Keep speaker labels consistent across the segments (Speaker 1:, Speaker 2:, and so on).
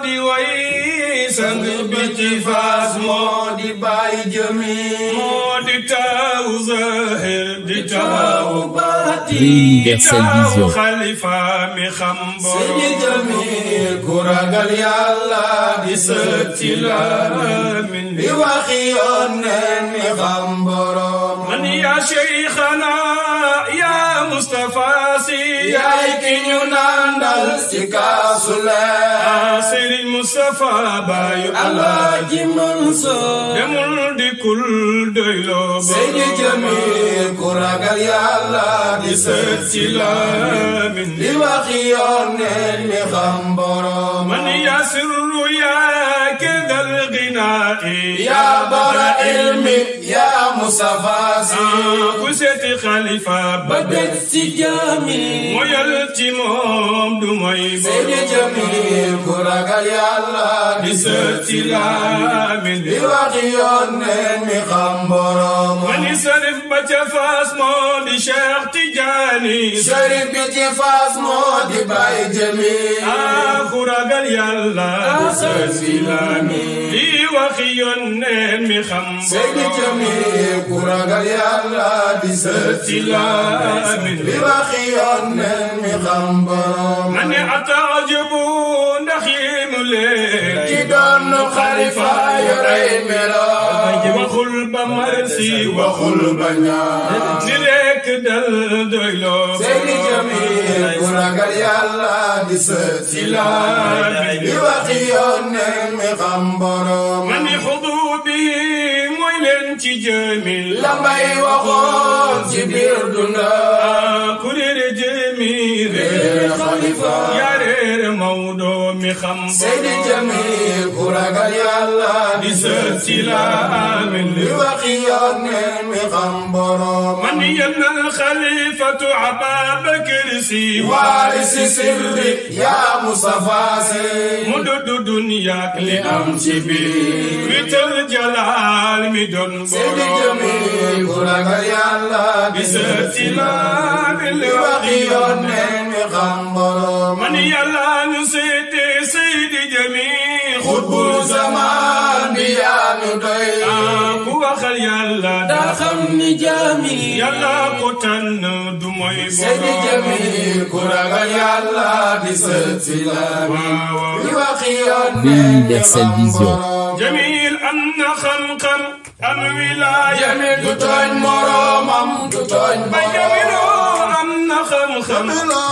Speaker 1: di way sang bi ci Faas moo di Baay Jamil moo di taawu Zahir di taawu baatin di taawu xalifa mi xam borom Seydi Jamil ku ragal Yàlla di sët ci Lamin di waxi Yonent mi xam borom man yaa Cheikhana yaa Mustafa Si yaay ki ñu nandal ci kaasu leer Serigne Mustafa baayu Alaaji Mansour demul dikul doyloo Seydi Jamil ku ragal Yàlla di sët ci Lamin di waxi Yonent mi xam borom man yaa sirru yaa kedal ginaa'i yaa bara ilmi yaa Mustafa Si ku seeti xalifa ba dëj ci Jamil moyal ci moom du moy Seydi Jamil ku ragal Yàlla di sët ci Lamin di waxi Yonent mi xam borom mani sarif ba ca Faas moo di Cheikh Tidiane sarif bi ci Faas moo di Baay Jamil ku ragal Yàlla di sët ci Lamin di waxi Yonent mi xam borom Seydi Jamil ku ragal Yàlla di sët ci Lamin di waxi Yonent mi xam borom mani ataajabu ndax yéemu leen ki doon xalifa yorey melo waxul ba marsi waxul ba ñaan di rekk dal doyloo Seydi Jamil ku ragal Yàlla di sët ci Lamin di waxi Yonent mi xam borom mani xudu bi mooy leen ci Jamil la mbay waxoon ci biir dunda ku réere Jamil réere xalifa yaa réere Mawdo mi xam Seydi Jamil ku ragal Yàlla di sët ci Lamin di waxi Yonent mi xam borom man yennal xalifatu Ababakar Si waarisi sirri yaa Mustafa Si mu dudd duniyaak li am ci biir wital jalaal mi doon borom Seydi Jamil ku ragal Yàlla di sët ci Lamin di waxi Yonent mi xam borom man Yàlla ñu seete Seydi Jamil xutbu zaman bi yaa ñu doy ku waxal Yàlla daa xam ni Jamil Yàlla ko tànn du mooy borom Seydi Jamil ku ragal Yàlla di sët ci Lamin di waxi Yonent mi xam borom Jamil am na xam-xam am wilaaya Jamil du tooñ moromam du tooñ borom am na xam-xam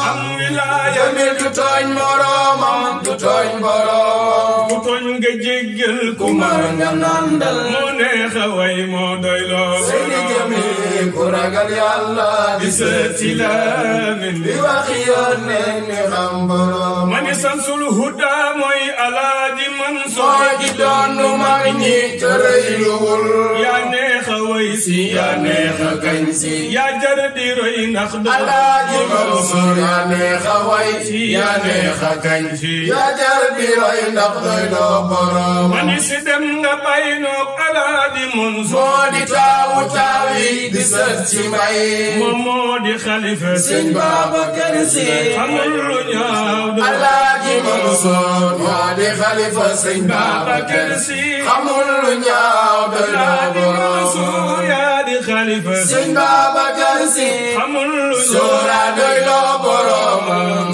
Speaker 1: am wilaaya Jamil du tooñ moromam du tooñ borom ku tooñ nga jéggal ku mar nga nandal moo neex a way moo doyloo Seydi Jamil ku ragal Yàlla di sët ci Lamin di waxi Yonent mi xam borom mani samsul huda mooy Alaaji Mansour gi doonu mag ñi te rëyluwul yaa neex a way si yaa neex a kañ si yaa jar di roy ndax Alaaji Mansour yaa neex a way si yaa neex a kañ si yaa jar di roy ndax doy doo borom mani si dem nga bay noog Alaaji Mansour moo di taawu taawi di sët ci mbay moom moo di xalifa Sëñ Babakar Si xamul lu ñaaw Alaaji Mansour moo di xalifa Sëñ Babakar Si xamul lu ñaaw doy doo borom yaa di xalifa Sëñ Babakar Si xamul lu ñaaw doy doo borom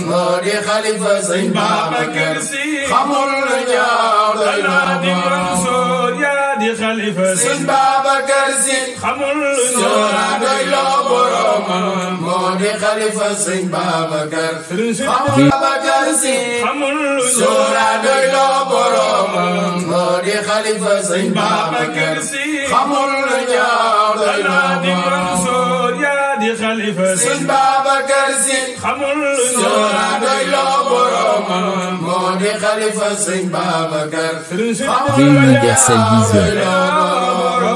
Speaker 1: moo di xalifa Sëñ Babakar Si xamul lu ñaaw doy doo borom yaa di xalifa Sëñ Babakar Si xamul lu ñaaw doy doo borom moo di xalifa Sëñ Babakar Si xamul lu ñaaw doy doo borom moo di xalifa Sëñ Babakar Si xamul lu ñaaw doy doo borom yaa di xalifa Sëñ Babakar Si xamul lu ñaaw doy doo borom moo di xalifa Sëñ Babakar
Speaker 2: Universel Vision.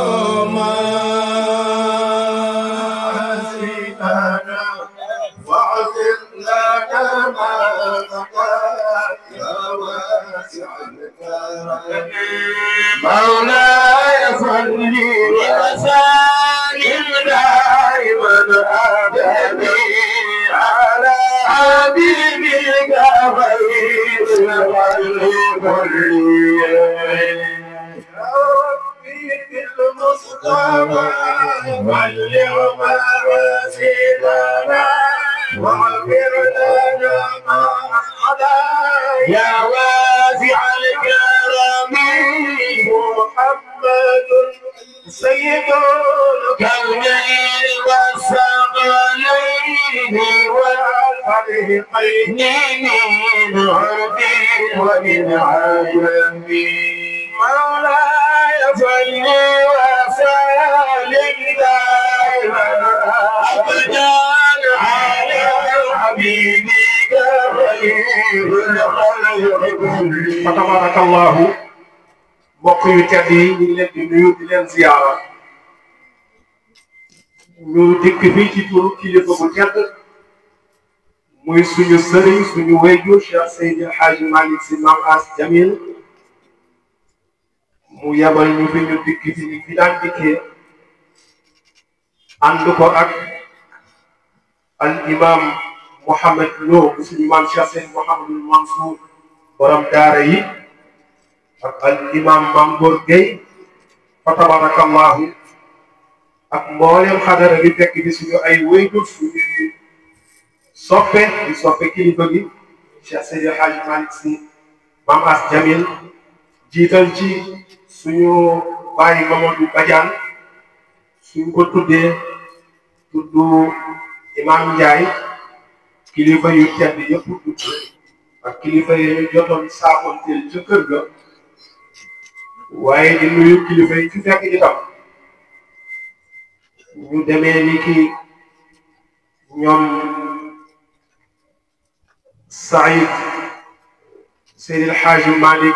Speaker 1: مولاي صل وسلم دائما ابدا على حبيبك خير المصطفى بلغ مراسلنا واغفر لنا ما مضى يا واسع الكرم محمد سيد الكونين والثقلين والفريقين من عرب ومن عجم مولاي صل وسلم دائما ابدا على حبيبك خير الخلق كلهم. فتبارك الله. mbokk yu tedd yi ñu ngi leen di nuyu di leen ziyaara ñu dikk fii ci turu kilifa bu tedd muy suñu sëriñ suñu wéyju Cheikh Seydi El Hadji Malick Sy Mame Ass Jamil mu yebal ñu fi ñu dikk fi ñu fi daan dikkee ànd ko ak al imam Mouhamed Lo suñu maam Cheikh Seydi Mouhamadul Mansour borom daara yi ak al imam Mame Gor Gueye fa tabarakallahu ak mboolem xadara bi fekk bi suñu ay wéyjur suñu soppe di soppe kilifa gi Cheikh Seydi El Hadji Malick Sy Mame Ass Jamil jiital ci suñu bàyyi Mamadou Badiane suñ ko tuddee tuddu imam Ndiaye kilifa yu tedd yëpp tudd ak kilifa yi ñu jotoon saafonteel ca kër ga waaye di nuyu kilifa yi fi fekk itam ñu demee ni ki ñoom Saïd Seydi El Hadji Malick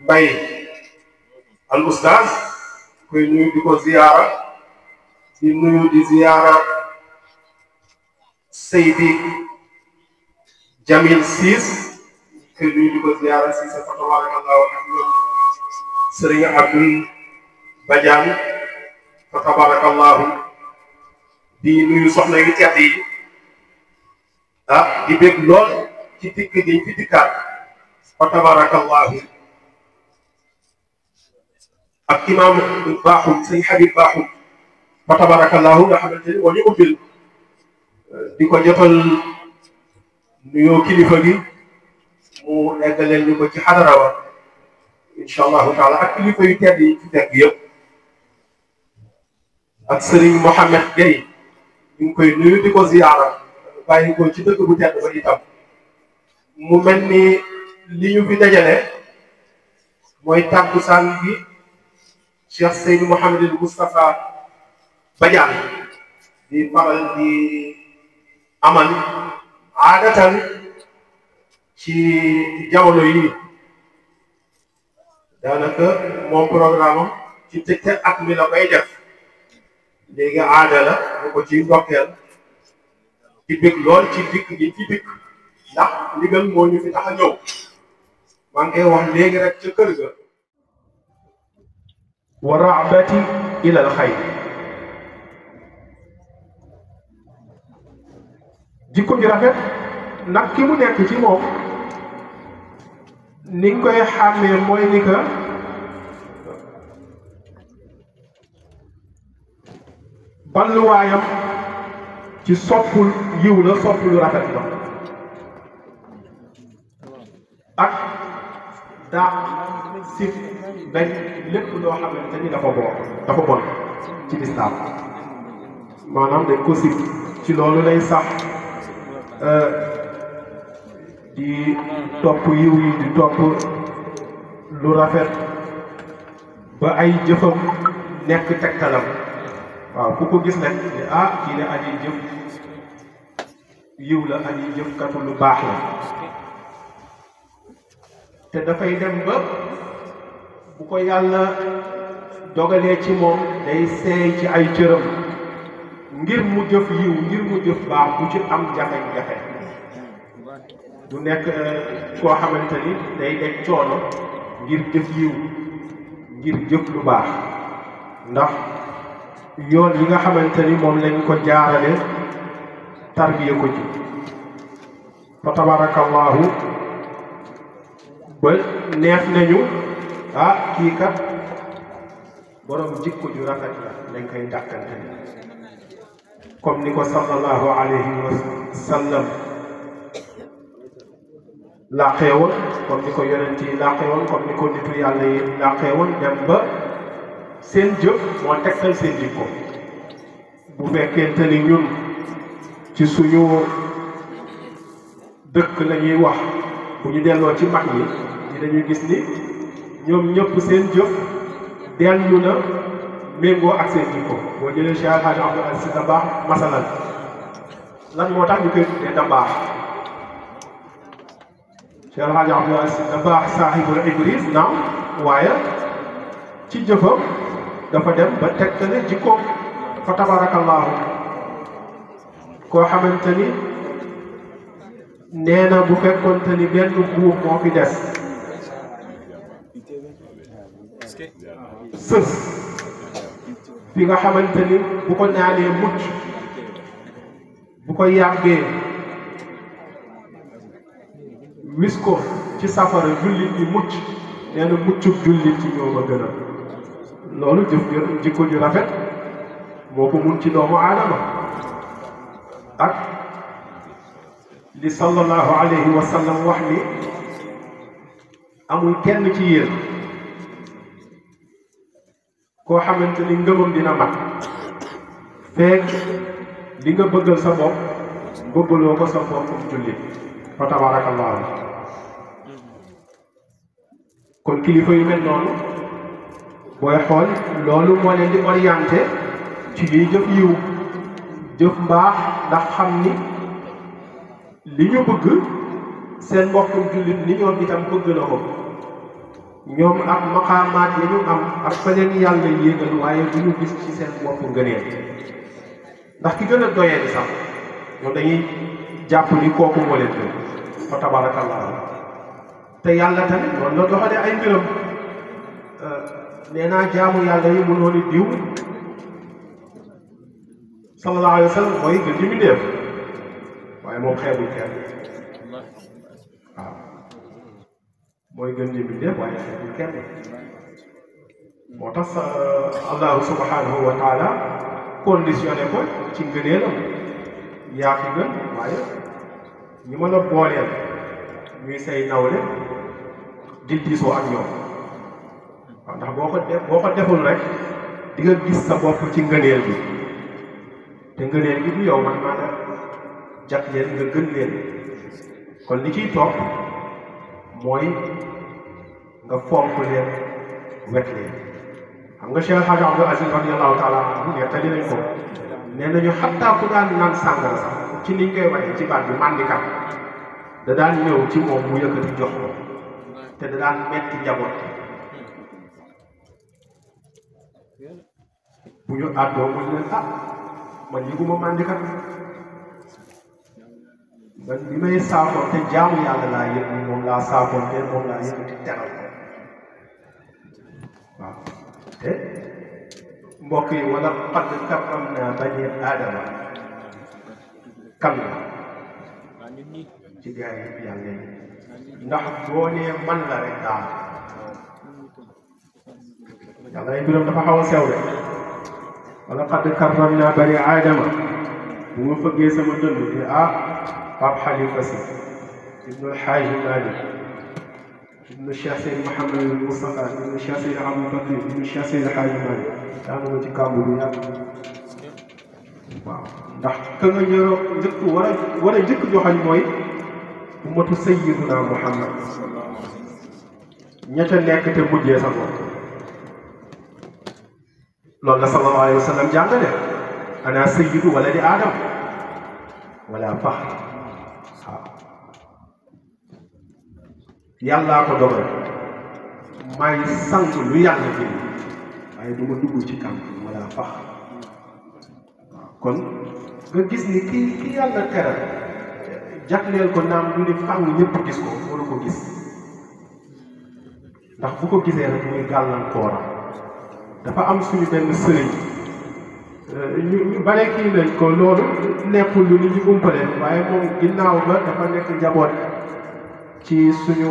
Speaker 1: Mbaye al oustaz koy nuyu di ko ziyaara di nuyu di ziyaara Seydi Jamil Siis koy nuyu di ko ziyaara si sa tabarakallahu ak ñoom Sëriñ Abdul Badiane fa tabarakallahu di nuyu soxna yu tedd yi di bég lool ci dikk gi fi dikkaat fa tabarakallahu ak imam baaxum sëñ Habib baaxum fa tabarakallahu nga xamante ni moo ñu ubbil di ko jotal nuyoo kilifa gi mu eggaleel ñu ko ci xadara wa incha allahu taala ak kilifa yu tedd yi fi fekk yëpp ak sëriñ Mohamed Gueye ñu ngi koy nuyu di ko ziyaara bàyyi ko ci dëkk bu tedd ba itam mu mel ni li ñu fi dajale mooy tàkkusaan bi Cheikh Seydi Mouhamadul Moustapha Badiane di faral di amal aadatan ci jamono yi daanaka moom programme am ci tëj at mi la koy def léegi aada la ñu ko ci ndokkeel ci bég lool ci dikk gi ci dikk ndax ndigal moo ñu fi tax a ñëw maa ngi koy wax léegi rek ca kër ga wa raabati ila al xayr jikko ju rafet nag ki mu nekk ci moom ni nga koy xàmmee mooy ni que balluwaayam ci soppul yiw la soppul rafet la ak daa sif dañ lépp loo xamante ni dafa bon ci lislaam maanaam dañ ko sif ci loolu lay sax di topp yiw yi di topp lu rafet ba ay jëfam nekk tegtalam waaw ku ko gis nag ne kii ne aji jëf yiw la aji jëf katu lu baax la te dafay dem ba bu ko yàlla dogalee ci moom day seey ci ay cëram ngir mu jëf yiw ngir mu jëf baax bu ci am jafe-jafe du nekk koo xamante ni day daj coono ngir jëf yiw ngir jëf lu baax ndax yoon yi nga xamante ni moom lañ ko jaarale tarbiya ko ci fa tabarakallahu
Speaker 3: ba neex nañu kii kat borom jikko ju rafet la dañ koy dàkkante comme ni ko sallallahu alayhi wa sallam laqeewoon comme ni ko yonent yi laqeewoon comme ni ko nitu yàlla yi laqeewoon dem ba seen jëf moo tegtal seen jikko bu fekkente ni ñun ci suñu dëkk la ñuy wax bu ñu delloo ci mag ñi dinañu gis ni ñoom ñëpp seen jëf dellu na méngoo ak seen jikko boo jëlee Cheikh El Hadj Abdou Aziz Dabakh masalan lan moo tax ñu koy tuddee Dabakh Cheikh El Hadj Abdou Aziz Dabakh saahibul ibris naam waaye ci jëfam dafa dem ba tegtale jikkoom fa tabarakallahu koo xamante ni nee na bu fekkoonte ni benn buum moo fi des sës fi nga xamante ni bu ko naanee mucc bu ko yàggee wis ko ci safara jullit ñi mucc nee na muccub jullit ci ñoo ma gën a loolu jikko ju rafet moo ko mun ci doomu aadama ak li sallallahu alayhi wa sallam wax ni amul kenn ci yéen koo xamante ni ngëmam dina mat fekk li nga bëggal sa bopp bëggaloo ko sa boppam jullit fa tabarakallahu kon kilifa yu mel noonu booy xool loolu moo leen di orienté ci liy jëf yiw jëf mbaax ndax xam ni li ñu bëgg seen mbokkum jullit ni ñoom itam bëgg na ko ñoom ak maqaamaat yi ñu am ak fa leen yàlla yéegal waaye du ñu gis ci seen bopp ngëneel ndax ki gën a doyee sax ñoom dañuy jàpp ni kooku moo leen gën fa tabarakallah te yàlla tamit noonu la doxalee ay mbiram nee naa jaamu yàlla yi mënoo ni diw sallallahu alayhi wa sallam mooy gën di mbindeef waaye moom xeebul kenn waaw mooy gën di mbindeef waaye xeebul kenn moo tax allahu subhanahu wa taala conditionné ko ci ngëneelam yaa fi gën waaye ñu mën a booleel ñuy say nawle di diisoo ak ñoom waaw ndax boo ko deful rek di nga gis sa bopp ci ngëneel bi te ngëneel gi du yow man maanaam jàpp leen nga gën leen kon li ciy topp mooy nga fonk leen wet leen xam nga Cheikh Hadj Abdou Aziz radiyallahu taala anhu nettali nañ ko nee nañu xattaa ku daan naan sàngara sax ci niñ koy waxee ci baat bi màndikat da daan ñëw ci moom mu yëkkati jox ko te da daan metti njaboot bu ñu àddoo mu leen man yëguma màndikat man bi may saafoon te jaamu yàlla laa yëg ni moom laa saafoon te moom laa yëkkati teral ko waaw te mbokk yi wala qad karramnaa banii aadama kan la ci gaa yi yàlla yi ndax boo nee man la rek daal yàlla ay mbiram dafa xaw a sew de wala qad karramnaa banii aadama bu ma fëggee sama dënd te Pape Khalifa Sy ibnu Alxaaji Malik ibnu Cheikh Seydi Mouhamadul Moustapha ibnu Cheikh Seydi Abou Bakri ibnu Cheikh Seydi Alxaaji Malik daanu nga ci kàmbu bu yàgg waaw ndax ka nga njëkk war a njëkk joxañ mooy ummatu sayyiduna Muhammad ña ca nekk te mujjee sa bopp loolu la sallallahu alayhi wa sallam jàngale ana sayyidu wala di aadam wala faxr waaw yàllaa ko dogal may sang lu yàlla jël waaye du ma dugg ci kam wala fax waaw kon nga gis ni ki yàlla teral jagleel ko naam du ni fang ñëpp gis ko waru ko gis ndax bu ko gisee rek muy gàllankooram dafa am suñu benn sëriñ ñu bare kii nañ ko loolu nekkul lu nit ñi umpale waaye moom ginnaaw ba dafa nekk njaboot ci suñu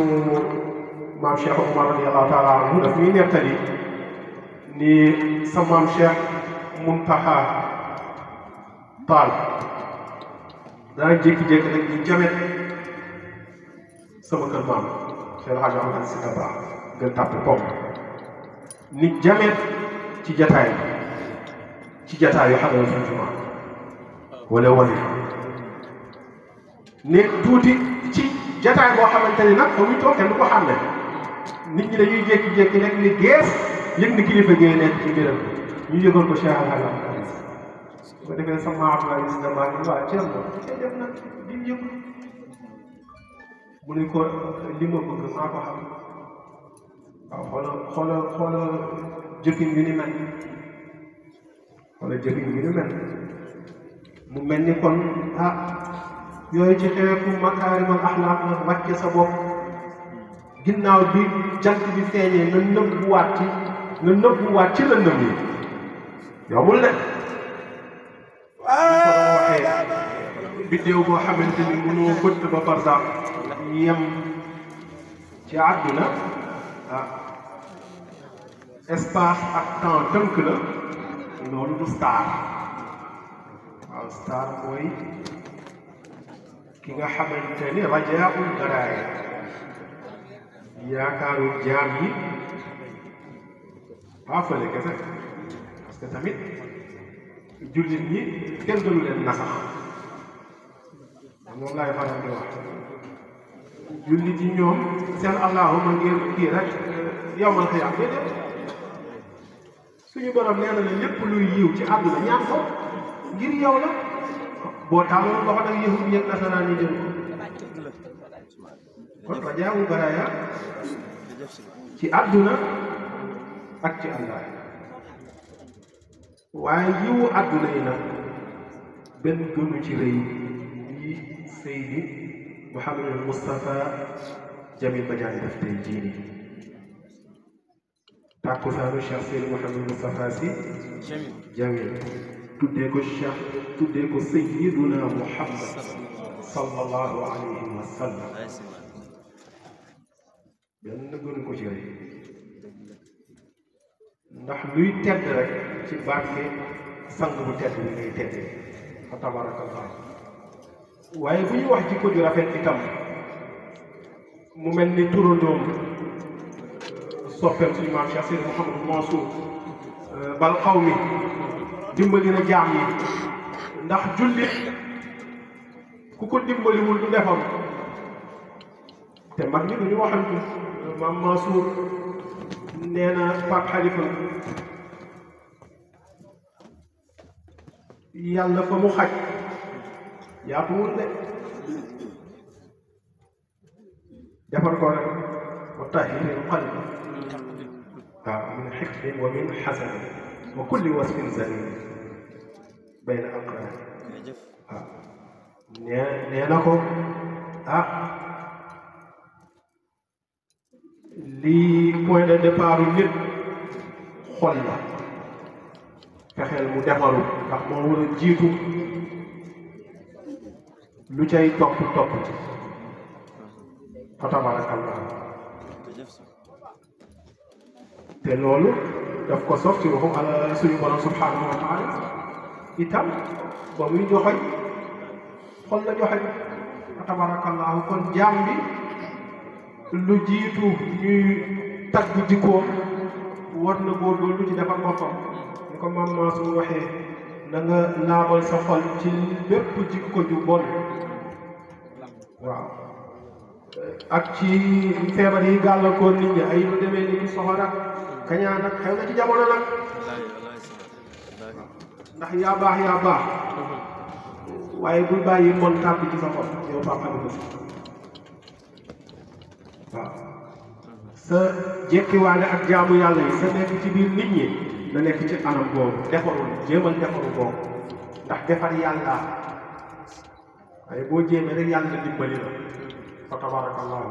Speaker 3: maam Cheikh Omar radiyallahu taala anhu daf ñuy nettali ni sa maam Cheikh Muntaha Taal dana jékki-jékki rek di jamet sama kër maam Cheikh El Hadj Ahmed Sy Dabakh gën tàpp pom ni jamet ci jataayu xadara suñ juma wala wali ne tuuti ci jataay boo xamante ni nag fa muy toog kenn du ko xam ne nit ñi dañuy jékki-jékki rek ni gees yëg ni kilifa gee nekk ci mbiram ñu yëgal ko Cheikh Al Hadj su ko defee sama Abdoulaye Sy Dabakh ni waa ceeb na cee def nag di yëg mu ne ko li ma bëgg maa ko xam waaw xoola jëfin bi ni mel mu mel ni kon yooyu ci xeetu makaarimal axlaaq la wàcce sa bopp ginnaaw bi jant bi feeñee nga nëbbuwaat ci lëndëm yi yombul ne waxee biddéew boo xamante ni mënoo bëtt ba barsax yem ci àdduna espace ak temps tënk la loolu du star waaw star mooy ki nga xamante ni rajaa'ul garaaya yaakaaru jaam yi waa fële kese parce que tamit jullit ñi kenn gënu leen nasax moom laay faral di wax jullit yi ñoom seen allahuma ngir kii rek yawmal xiyaam déedéet suñu borom nee na lépp luy yiw ci àdduna ñaan ko ngir yow la boo tàmmoon loxo nag yëfu yëg nasaraan yi jël kon rajaawu baraaya ci àdduna ak ci àllaay waaye yiwu àdduna yi nag benn gënu ci rëy yi Seydi Mouhamadul Moustapha Jamil Badiane def tey jii nii tàkkusaanu Cheikh Seydi Mouhamadul Moustapha Sy Jamil tuddee ko Cheikh tuddee ko Sayyiduna Muhammad sallallahu alayhi wa sallam benn gënu ko ci rëy ndax luy tedd rek ci barke sang bu tedd bi ngay teddee fa tabarakallah waaye bu ñu wax jikko ju rafet itam mu mel ni turandoom soppeem suñu maam Cheikh Seydi Mouhamadou Mansour bal xaw mi dimbali na jaam yi ndax jullit ku ko dimbaliwul du defam te mag ñi duñu waxantu maam Mansour nee na Pape Khalifa yàlla fa mu xaj yaatuwul de defar ko rek wa tahiril qalb waaw min xiqdin wa min xasanin wa kulli wasfin zanin bayna aqran waaw nee na ko lii point de départ nit xol la fexeel mu defaru ndax moo war a jiitu lu cay topp ci fa tabarakallah te loolu daf ko sof ci waxu ala suñu borom subhanahu wa taala itam ba muy joxoñ xol la joxoñ fa tabarakallahu kon jaam bi lu jiitu ñuy tagg jikkoom war na góorgóorlu ci defar boppam ni ko maam Mansour waxee na nga laabal sa xol ci bépp jikko ju bon waaw ak ci feebar yi gàllankoor nit ñi ay lu demee ni soxor ak kañaan ak xew na ci jamono nag ndax yaa baax waaye bul bàyyi mon tàbbi ci sa xol yow Pape Khalifa waaw sa jekkiwaale ak jaamu yàlla yi sa nekk ci biir nit ñi na nekk ci anam boobu defarul jéemal defaru boobu ndax defar yàlla waaye boo jéemee rek yàlla dimbali la fa tabarakallah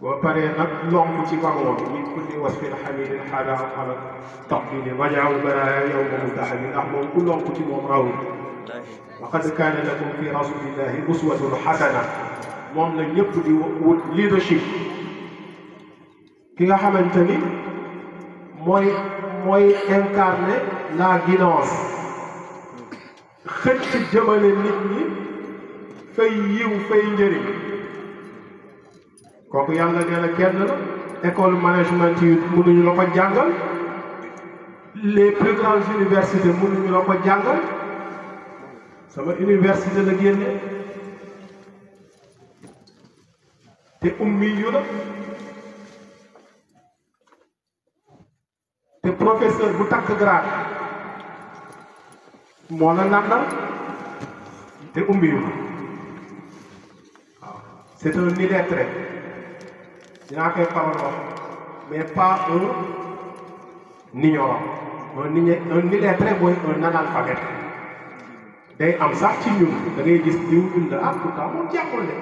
Speaker 3: boo paree nag lonk ci wagoon min kulli wasfin hamidin xaada xala taqdini wajaaw baraaya yow moomu daxami ndax moom ku lonk ci moom rawul wa qad kaana lakum fi rasulillahi uswatun xasana moom la ñëpp di wut leadership ki nga xamante ni mooy incarné la guidance xëcc jëmale nit ñi fay yiw fay njëriñ kooku yàlla nee na kenn la école management yi mënuñu la ko jàngal les plus grandes universités mënuñu la ko jàngal sama université la génne te ummi yu la te professeur bu takk grade moo la nàndal te ummi yu la waaw c'est un illettré dinaa koy parole mais pas un ignorant un illettré mooy un analphabète day am sax ci ñun da ngay gis diw ñun la ah pourtant moom jàppul de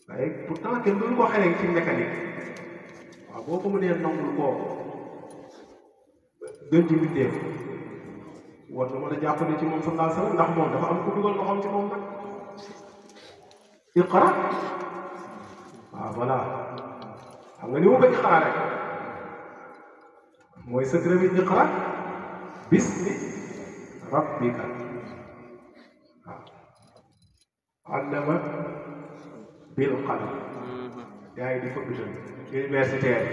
Speaker 3: waaye pourtant kenn duñu ko xereñ ci mécanique waaw boo ko mënee nangul koo gën ci mbindeef war na mën a jàppale ci moom sallallahu alayhi wa sallam ndax moom dafa am ku dugal loxoom ci moom nag iqra waaw voilà xam nga ni mu bëgg xaraa rek mooy secret bi iqra bismi rabbika waaw allama bil qalam gars yi di fa bital universitaire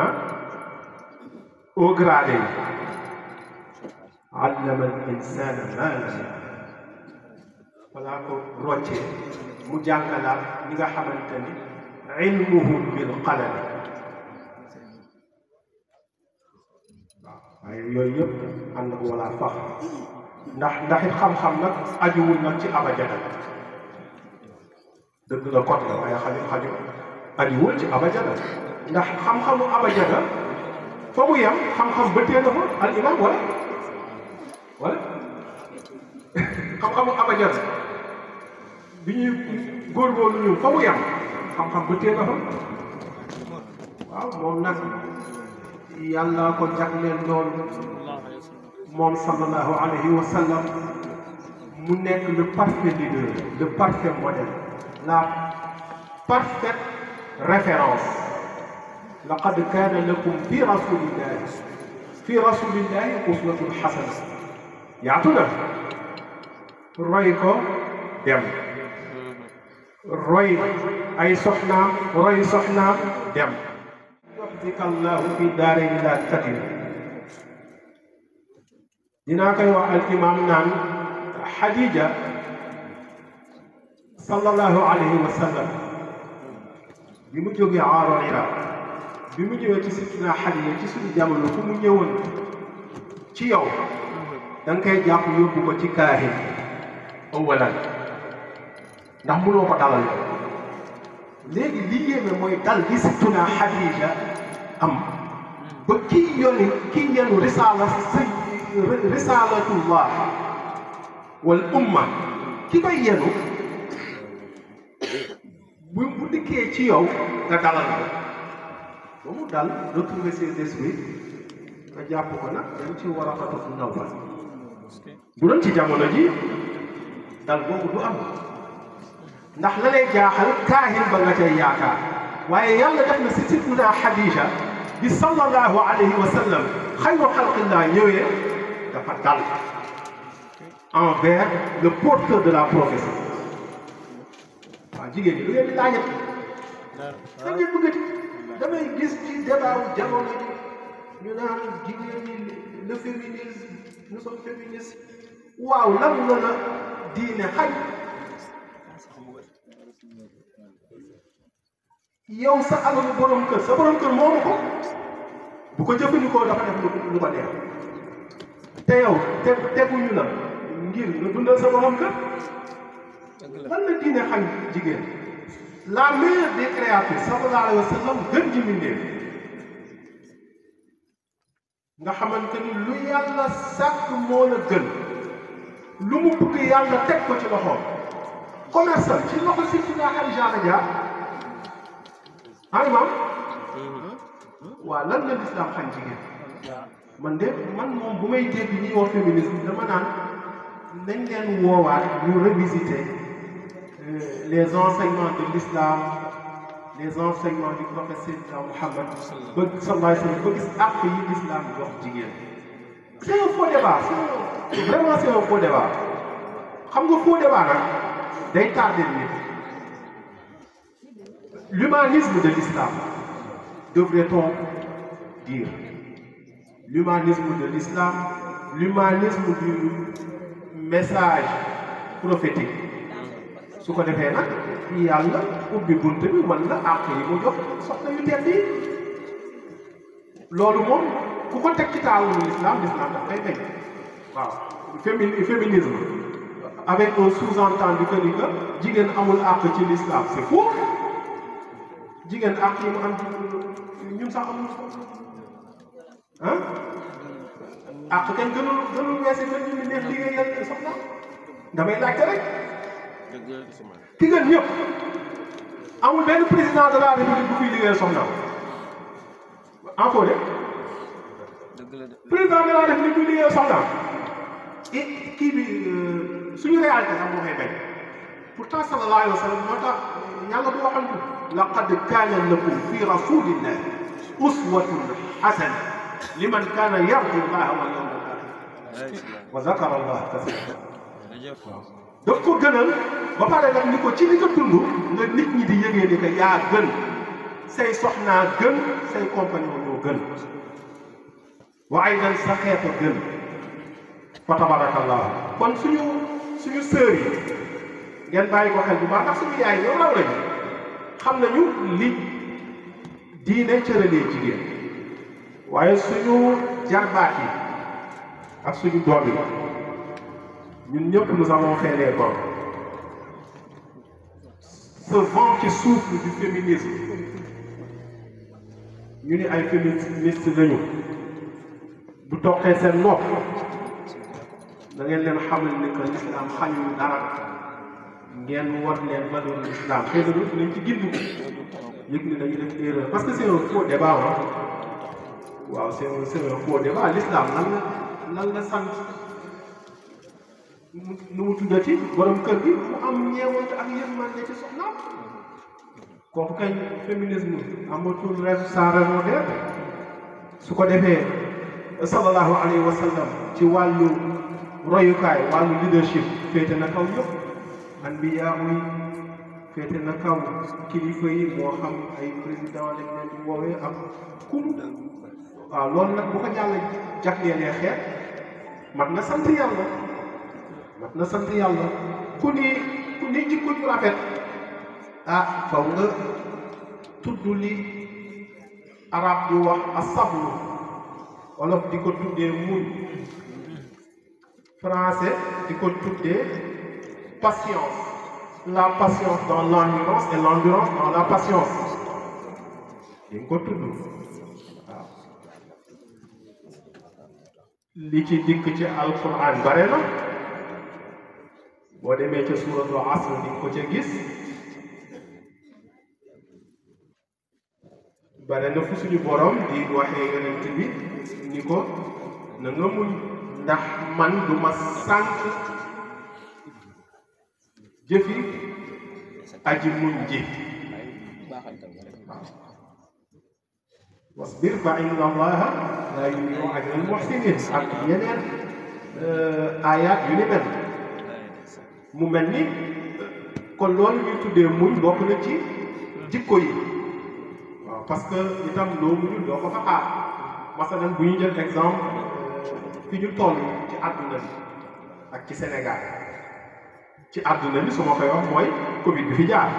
Speaker 3: ah au gradé yi allama al insana ma lam ya'lam walaa ko roccee mu jàngalaat ñi nga xamante ni ilmuhum bil qalam waaw waaye yooyu yëpp ànd ak wala fax ndax it xam-xam nag ajuwul nag ci abajada dëgg la kot la waaye xaju ajuwul ci abajada ndax xam-xamu abajada fa mu yem xam-xam bëttee na fa al imam wala xam-xamu abajada bi ñuy góorgóorlu ñu fa mu yem xam-xam bëttee na fa waaw moom nag yàlla ko jagleel loolu moom sallallahu alayhi wa sallam mu nekk le parfait leader le parfait modèle la parfaite référence laqad kaana lakum fi rasulillahi uswatun hasana yaatu na roy ko dem roy ay soxnaam roy soxnaam dem yuhzika allahu fi daarayni laa tadir dinaa koy wax al imam naan Xadija sallallahu alayhi wa sallam bi mu jógee aaroon Iraq bi mu ñëwee ci sidina Xadija ci suñu jamono fu mu ñëwoon ci yow da nga koy jàpp yóbbu ko ci kaahin awalan ndax mënoo ko dalal léegi li yéeme mooy dal gi sidina Xadija am ba kii yenu risalatullah wal umma ki koy yenu bu dikkee ci yow nga dalal ko ba mu dal retrouver ses esprits nga jàpp ko nag dañ ci war a xatu ndaw fa bu doon ci jamono ji dal boobu du am ndax la lay jaaxal kaahin ba nga cay yaakaar waaye yàlla def na si sidina Xadija bi sallallahu alayhi wa sallam xayru xalqillah ñëwee dafa dal envers le porteur de la prophétie waaw jigéen ñi lu ngeen di laajat da ngeen bëggati damay gis ci débat wu jamono ji ñu naan jigéen ñi le féminisme nous sommes féministes waaw lan la la diine xañ yow sa alalu borom kër sa borom kër moomu ko bu ko jëfandikoo dafa def lu ko neex te yow teguñu la ngir nga dundal sa borom kër lan la diine xañ jigéen la meilleure des créatures sallallahu alayhi wa sallam gën ji mbindéef nga xamante ni lu yàlla sàkk moo la gën lu mu bëgg yàlla teg ko ci loxoom commerçant ci loxo si ci naa Xadija la jaar maam waaw lan la lislaam xañ jigéen man moom bu may dégg ñuy wax féminisme dama naan nañ leen woowaat ñu revisiter les enseignements de l'islam, les enseignements du prophète Mohammed ba sallallahu alayhi wa sallam ba gis àq yi l'islam jox jigéen. C'est un faux débat, vraiment c'est un faux débat. xam nga faux débat nag day tardé nit. L'humanisme de l'islam, devrait-on dire, l'humanisme de l'islam, l'humanisme du message prophétique. su ko defee nag yàlla ubbi bunt bi mën na àq yi mu jox soxna yu tedd yi loolu moom ku ko teg ci taawu l'islam daf koy bañ waaw féminisme avec un sous-entendu que ni que jigéen amul àq ci l'islam c'est faux jigéen àq yi mu am ñun sax amul ah àq kenn gënul weesi que ñu neex liggéeyal soxna damay laajte rek ki gën ñëpp amul benn président de la république bu fiy liggéeyal soxna en faux de président de la république bu liggéeyal soxna kii bi suñu réalité sax moo koy bañ pourtant sallallahu alayhi wa sallam moo tax yàlla bu waxal ko laqad kaana lakum fi rasulillahi uswatun hasana liman kaana yarju llaha wal yawmal akhir wa zakara allaha kasiran daf ko gënal ba pare nag ni ko ci li nga dund nga nit ñi di yëgee ni que yaa gën say soxnaa gën say compagnon ñoo gën waaye nag sa xeet a gën fa tabarakallah kon suñu sœur yi ngeen bàyyi ko xel bu baax ndax suñu yaay ñoo raw lañu xam nañu li diine cëralee jigéen waaye suñu jarbaat yi ak suñu doom yi ñun ñëpp nous avons fait les bords. Ce vent qui souffle du féminisme ñu ni ay féministes lañu bu toqee seen nopp da ngeen leen xamal ni que l'islam xañul dara ngeen war leen valeur l'islam xëy na dootu leen ci gindu yëg ni dañu def erreur parce que c'est un faux débat waaw c'est un faux débat l'islam lan la sant nu mu tuddati borom kër gi mu am ñeewante ak yërmande ci soxnaam kooku kay féminisme amatul raison sans raison d'être su ko defee sallallahu alayhi wa sallam ci wàllu royukaay wàllu leadership féete na kaw yëpp anbiya yi féete na kaw kilifa yi moo xam ay président lañ leen di woowee ak kum waaw loolu nag bu ko jàll jagleelee xeet mat na sant yàlla mat na sant yàlla ku ni jikko ju rafet ah faw nga tudd li arab di wax asabru wolof di ko tuddee muñ français di ko tuddee patience la patience dans l'endurance et l'endurance dans la patience di nga ko tudd waaw li ci dikk ci alquran bare na boo demee ca suuratu asr di ko ca gis bare na fu suñu borom di waxee yonent bi ni ko na nga muñ ndax man du ma sànq jëfi aji muñ ji wasbir fa inna allaha la yudii'u ajra al-muhsinin ak yeneen ayat yu ni mel mu mel ni kon loolu ñuy tuddee muñ bokk na ci jikko yi waaw parce que itam loo muñul doo ko fa xaar masalan bu ñu jël exemple fi ñu toll ci àdduna bi ak ci Sénégal ci àdduna bi su ma koy wax mooy Covid bi fi jaar